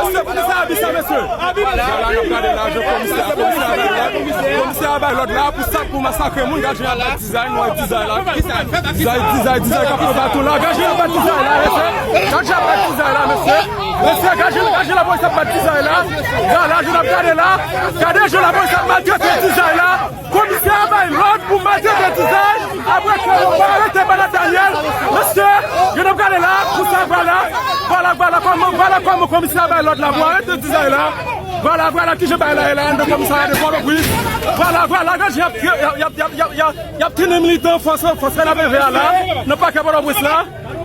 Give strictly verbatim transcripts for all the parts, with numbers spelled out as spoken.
Mesye, komisè Abi sa, mesye. Vwala, n ap gade la, jan komisè, komisè a bay lòd. Komisè a bay lòd la pou sa, pou masakre moun. Gad jan y ap bat Dizay, nou wè Dizay la. Dizay, Dizay, Dizay k ap pran baton la. Gad jan y ap bat Dizay la, mesye. Gad jan y ap bat Dizay la, mesye. Mesye, gad jan, gad jan lapolis ap bat Dizay la. Gade la, jan n ap gade la. Gade jan lapolis ap maltrete Dizay la. Komisè a bay lòd pou maltrete Dizay, apre ke yo pa arete Bernard Daniel. Mesye, yo n ap gade la, konsa, vwala, vwala, vwala kòman, vwala kòman komisè a bay lòd la pou arete Dizay la. Vwala, vwala kijan bagay la ye la, anndan komisarya de Pòtoprens. Vwala, vwala, gade, y ap, y ap, y ap trennen militan fòs, fòs K N P V a la, nan pakè Pòtoprens la.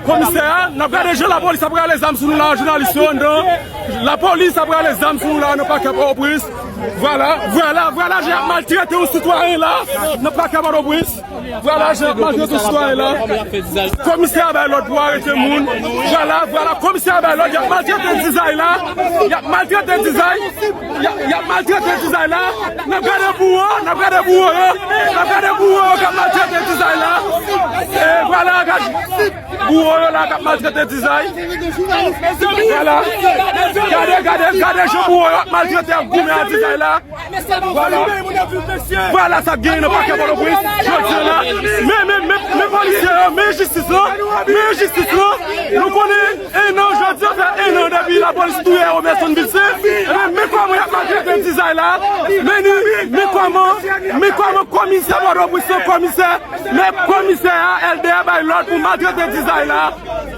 Komisè a, n ap gade jan lapolis ap rale zam sou nou la, jounalis yo anndan. Lapolis ap rale zam sou nou la, nan pakè Pòtoprens. Vwala, vwala, vwala jan y ap maltrete yon sitwayen la, nan pakè Pòtoprens. Vwala jan y ap maltrete yon sitwayen la. Komisè a bay lòd pou arete moun. Vwala, vwala, komisè a bay lòd, y ap maltrete Dizay la. Y ap maltrete Dizay. Y ap, y ap maltrete Dizay la. N ap gade bouwo, n ap gade bouwo yo. N ap gade bouwo yo k ap maltrete Dizay la. E vwala, gade. Bouwo yo la k ap maltrete Dizay. Vwala. Gade, gade, gade jan bouwo yo ap maltrete, ap goumen ak Dizay la. Vwala. Vwala sa k genyen nan pakè Pòtoprens jodi a la. Men, men, men, men polisye yo, men jistis lan. Men jistis lan. Nou konnen en an, jodi a fè en an depi lapolis touye Roberson Vilcin. Men, men kòman y ap maltrete Dizay la. Men ni, men kòman, men kòman komisè Pòtoprens lan, komisè Men komisè a, L D A bay lòd pou maltrete Dizay la.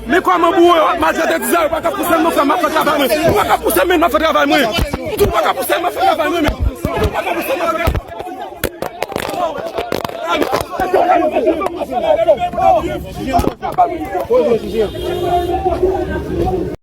Men kòman bouwo yo ap maltrete Dizay, ou pa ka pouse m non frè m, m ap fè travay mwen. Ou pa ka pouse m, men m ap fè travay mwen. Ou pa ka pouse m, m ap fè travay mwen, men. Ou pa ka pouse m, m ap fè travay mwen.